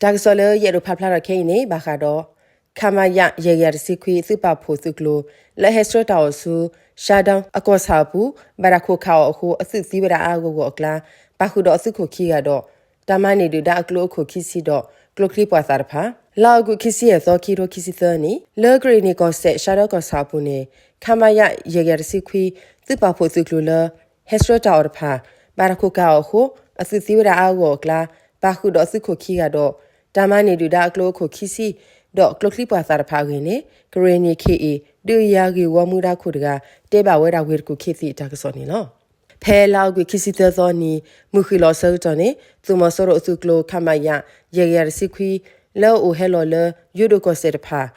တၢ်ကစီၣ်လၢယအဲၣ်ဒိးဖးဖျါထီၣ်ခဲအံၤန့ၣ် ဘၣ်ဃးဒီး ခမရ ယဲၢ်ကယၤတဆံခွံ သုးပာ်ဖှိၣ်သုးကျိၤ လၢဟဲဆှၢတၢ်အီၣ်ဆူ ရှါဒၣ်အကီၢ်ဆၣ်အပူၤ ဘၣ်တၢ်ခိးခးအီၤအဃိ အသုးသံဝဲဒၣ်အါအါဂီၢ်ဂီၢ်အကျါ ပာ်ဃုာ်ဒီးအသုးခိၣ်ခံဂၤဒီး တၢ်မၤန့ၢ်ဒုၣ်ဒါအကျိအိၣ်ခိၣ်ခံဆံဒီး ကျိချံပှာ်သၣ်တဖၣ် လါအီကူး ခံဆံယဲၢ်သီ ခံကထိခံဆံသၢနံၣ် လၢကရ့ၣ်နံၣ်ကီၢ်စဲၣ် ရှါဒၣ်ကီၢ်ဆၣ်အပူၤန့ၣ် ခမရ ယဲၢ်ကယၤတဆံခွံ သုးပာ်ဖှိၣ်သုးကျိၤလၢ ဟဲဆှၢတၢ်အီၣ်တဖၣ် ဘၣ်တၢ်ခိးခးအီၤအဃိ အသုးသံဝဲဒၣ်အါအါဂီၢ်ဂီၢ်အကျါ ပာ်ဃုာ်ဒီးအသုးခိၣ်ခံဂၤဒီး တၢ်မၤန့ၢ်ဒုၣ်ဒါအကျိအိၣ်ခိၣ်ခံဆံ ဒီးကျိချံပှာ်သၣ်တဖၣ်အဂ့ၢ်န့ၣ် ကရ့ၣ်နံၣ် ခ့ၣ်အ့ၣ် ဒုးယၤဂ့ၢ်ဝီမူဒါခိၣ်တဂၤ တဲဘၣ်ဝဲဒၣ်ဝ့ၢ်တကူၣ်ခ့သံးအတၢ်ကစီၣ်န့ၣ်လီၤ. ဖဲလါအီကူး ခံဆံသၢသီနံၤ မုၢ်ဃ့ၢ်လီၤအဆၢကတီၢ်န့ၣ် သုးမီၤစိရိၤအသုးကျိၤ ခမရ ယဲၢ်ကယၤတဆံခွံ လၢအအိၣ်ဟဲလီၤလၢယိၣ်ဒိၣ်ကီၢ်စဲၣ်တဖၣ်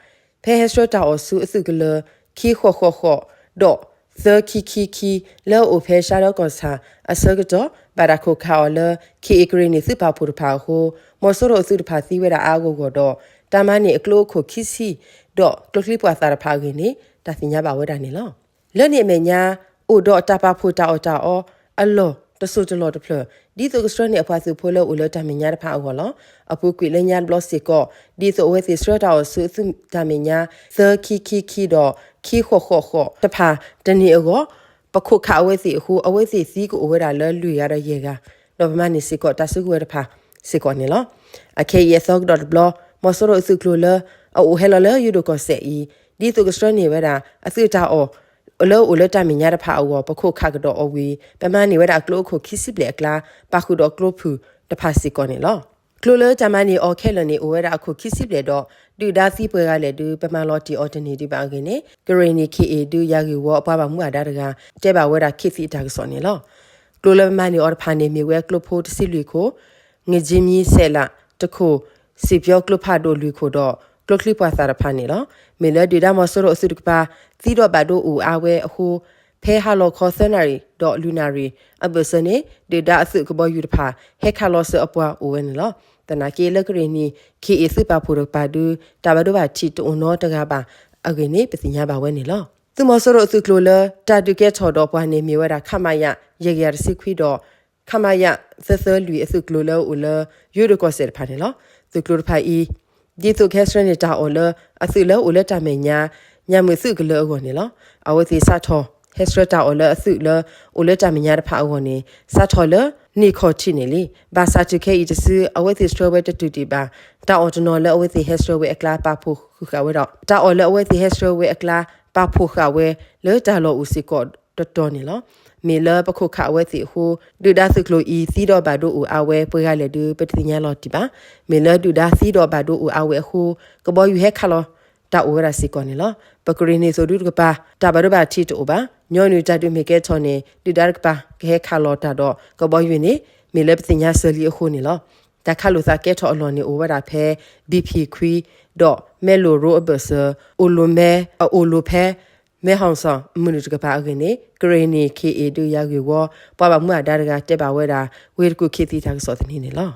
ဖဲဟဲဆှၢတၢ်အီၣ်ဆူအသုးကလၢၤ ခံဃိးဃိးဃိး ဒီး သၢခံခံခံ လၢအအိၣ်ဖဲရှါဒၣ်ကီၢ်ဆၣ်အဆၢကတီၢ် ဘၣ်တၢ်ခိးခးအီၤလၢ ခ့ၣ်အ့ၣ် ကရ့ၣ်နံၣ်သုးပာ်ဖှိၣ်တဖၣ်အဃိ မီၤစိရိၤအသုးတဖၣ်သံဝဲဒၣ်အါအါဂီၢ်ဂီၢ်ဒီး တၢ်မၤန့ၢ်အကျိအိၣ်ခိၣ်ခံဆံ ဒီးကျိချံပှာ်သၣ်တဖၣ်အဂ့ၢ်န့ၣ် တၢ်သ့ၣ်ညါဘၣ်ဝဲဒၣ်န့ၣ်လီၤ. လၢန့ၣ်အမဲာ်ညါ အိၣ်ဒီးတၢ်ပာ်ဖှိၣ်တၢ်အီၣ်တၢ်အီအလီၢ်တစိၢ်တလီၢ်တဖျၢၣ် ဒ်သိးကဆှၢန့ၢ်အပှၤသုးဖိလၢအိၣ်လၢတၢ်မဲာ်ညါတဖၣ်အဂီၢ်လီၤ. အပူၤကွံာ်လၢညါတဘျီစ့ၢ်ကီး ဒ်သိးအဝဲသ့ၣ်ဆှၢတၢ်အီၣ်ဆူအသုးတၢ်မဲာ်ညါ သၢခံခံခံ ဒီး ခံဃိးဃိးဃိး တဖၣ်တန့ၢ်အဂီၢ် ပခိးခးအဝဲသ့ၣ်အဃိ အဝဲသ့ၣ်သံကအိၣ်ဝဲဒၣ်လၢလွံၢ်ဂၤဒီးယဲၢ်ဂၤ ဒီးပမၤန့ၢ်စ့ၢ်ကီးတၢ်စုကဝဲၤတဖၣ်စ့ၢ်ကီးန့ၣ်လီၤ. အခဲအံၤအသီကဒီးတဘျီ မီၤစိရိၤအသုးကျိၤလၢ အအိၣ်ဟဲလီၤလၢယိၣ်ဒိၣ်ကီၢ်စဲၣ်အံၤ ဒ်သိးကဆှၢန့ၢ်ဝဲဒၣ် အသုးတၢ်အီၣ် လၢအအိၣ်လၢတၢ်မဲာ်ညါတဖၣ်အဂီၢ် ပခိးခးကဒီးအီၤဝံၤ ပမၤန့ၢ်ဝဲဒၣ်ကျိအိၣ်ခိၣ်ခံဆံဘျဲၣ်အကျါ ပာ်ဃုာ်ဒီးကျိဖုၣ်တဖၣ်စ့ၢ်ကီးန့ၣ်လီၤ. ကျိလၢတၢ်မၤန့ၢ်အီၤခဲလၢာ်န့ၣ် အိၣ်ဝဲဒၣ်အခိၣ်ခံဆံဘျဲၣ်ဒီး ဒုၣ်ဒါသံပှဲၤဂၤလဲၣ်ဒုး ပမၤလီၤတံၢ်အီၤတန့ၢ်ဒံးဘၣ်အဂ့ၢ်န့ၣ် ကရ့ၣ်နံၣ် ခ့ၣ်အ့ၣ် ဒုးယၤဂ့ၢ်ဝီအပှၤဘၣ်မူဘၣ်ဒါတဂၤ တဲဘၣ်ဝဲဒၣ်ခ့သံးအတၢ်ကစီၣ်န့ၣ်လီၤ. ကျိလၢပမၤန့ၢ်အီၤတဖၣ်န့ၣ် မ့ၢ်ဝဲကျိဖိတဆံလွံၢ်ခိၣ် ငကၠံမံစဲးလး တခိၣ် စံၣ်ပၠီကျိဖးဒိၣ်လွံၢ်ခိၣ်ဒီး ကျိချံပှာ်သၣ်တဖၣ်န့ၣ်လီၤ. မ့ၢ်လၢဒုၣ်ဒါမီၤစိရိၤအသုးတကပၤ သံဒီးဘၣ်ဒိအိၣ်အါဝဲအဃိ ဖဲဟါလီၤခီသၢနၣ်ရံၣ်ဒီးလွံၢ်နၣ်ရံၣ်အဘၢၣ်စၢၤန့ၣ် ဒုၣ်ဒါအသုးကဘီယူၤတဖၣ် ဟဲခးလီၤစၢၤအပှၤအိၣ်ဝဲန့ၣ်လီၤ. သနာ်က့လၢကရ့ၣ်နံၣ် ခ့ၣ်အ့ၣ် သုးပာ်ဖှိၣ်တကပၤဒုး တၢ်ဘၣ်ဒိဘၣ်ထံးတအိၣ်နီတဂၤဘၣ်အဂ့ၢ်န့ၣ် ပသ့ၣ်ညါဘၣ်ဝဲန့ၣ်လီၤ. သုးမီၤစိရိၤအသုးကျိၤလၢ တၢ်ဒုးကဲထီၣ်ဒီးပှၤန့ၣ်မ့ၢ်ဝဲဒၣ် ခမရ ယဲၢ်ကယၤတဆံခွံဒီး ခမရ သၢသၢလွံၢ် အသုးကျိၤလၢအအိၣ်လၢ ယိၤဒိၣ်ကီၢ်စဲၣ်တဖၣ်န့ၣ်လီၤ. သုးကျိၤတဖၣ်အံၤ ဒ်သိးကဟဲဆှၢန့ၢ်တၢ်အီၣ်လၢ အသုးလၢအိၣ်လၢတၢ်မဲာ်ညါ ညၣ်မုၢ်သုးကလၢၤအဂီၢ်န့ၣ်လီၤ. အဝဲသ့ၣ်စးထီၣ် ဟဲဆှၢတၢ်အီၣ်လၢအသုးလၢ အိၣ်လၢတၢ်မဲာ်ညါတဖၣ်အဂီၢ်န့ၣ် စးထီၣ်လၢ နံၣ်ခီၣ်ထံးန့ၣ်လံ. ဘၣ်ဆၣ်တုၤခဲအံၤတစု အဝဲသ့ၣ်ဆှၢဝဲတတုၤဒံးဘၣ်. တၢ်အီၣ်တနီၤလၢအဝဲသ့ၣ်ဟဲဆှၢဝဲအကျါ ပာ်ဖှိၣ်ဃုာ်ဃာ်ဝဲဒီး တၢ်အီၣ်လၢအဝဲသ့ၣ်ဟဲဆှၢဝဲအကျါ ပာ်ဖှိၣ်ဃာ်ဝဲလၢတၢ်လီၢ်အိၣ်စ့ၢ်ကီးတတီၤန့ၣ်လီၤ. မ့ၢ်လၢပခိးခးအဝဲသ့ၣ်အဃိ ဒုၣ်ဒါသုးကျိၤအံၤ သံဒီးဘၣ်ဒိအိၣ်အါဝဲပှဲၤဂၤလဲၣ်ဒုး ပတသ့ၣ်ညါလီၤတံၢ်ဘၣ်. မ့ၢ်လၢဒုၣ်ဒါသံဒီးဘၣ်ဒိအိၣ်အါဝဲအဃိ ကဘီယူၤဟဲခးလီၤတၢ်အိၣ်ဝဲဒၣ်စ့ၢ်ကီးန့ၣ်လီၤ. ပကရ့ၣ်နံၣ်သိးဒုတကပၤ တၢ်ဘၣ်ဒိဘၣ်ထံးတအိၣ်ဘၣ်. ညီနုၢ်တၢ်ဒုးမ့ၢ်ကဲထီၣ်န့ၣ် ဒုၣ်ဒါတကပၤကဟဲခးလီၤတၢ်ဒီးကဘီယူၤန့ၣ် မ့ၢ်လၢပသ့ၣ်ညါစၢၤလံအဃိန့ၣ်လီၤ. တၢ်ခးလိာ်သးကဲထီၣ်အလီၢ်န့ၣ် အိၣ်ဝဲဒၣ်ဖဲ ဘံဖံၣ်ခွံ ဒီးမဲၢ်လိာ်ရိအဘၢၣ်စၢၤ အိၣ်လိာ်မဲအအိၣ်လိာ်ဖဲ မဲၢ်ဟီၣ်စီၣ် မုၢ်နုာ်တကပၤအဂ့ၢ်န့ၣ် ကရ့ၣ်နံၣ် ခ့ၣ်အ့ၣ် ဒုးယၤဂ့ၢ်ဝီ ပှၤဘၣ်မူဘၣ်ဒါတဂၤ တဲဘၣ်ဝဲဒၣ် ဝ့ၢ်တကူၣ်ခ့သံးတၢ်ကစီၣ်သန့န့ၣ်လီၤ.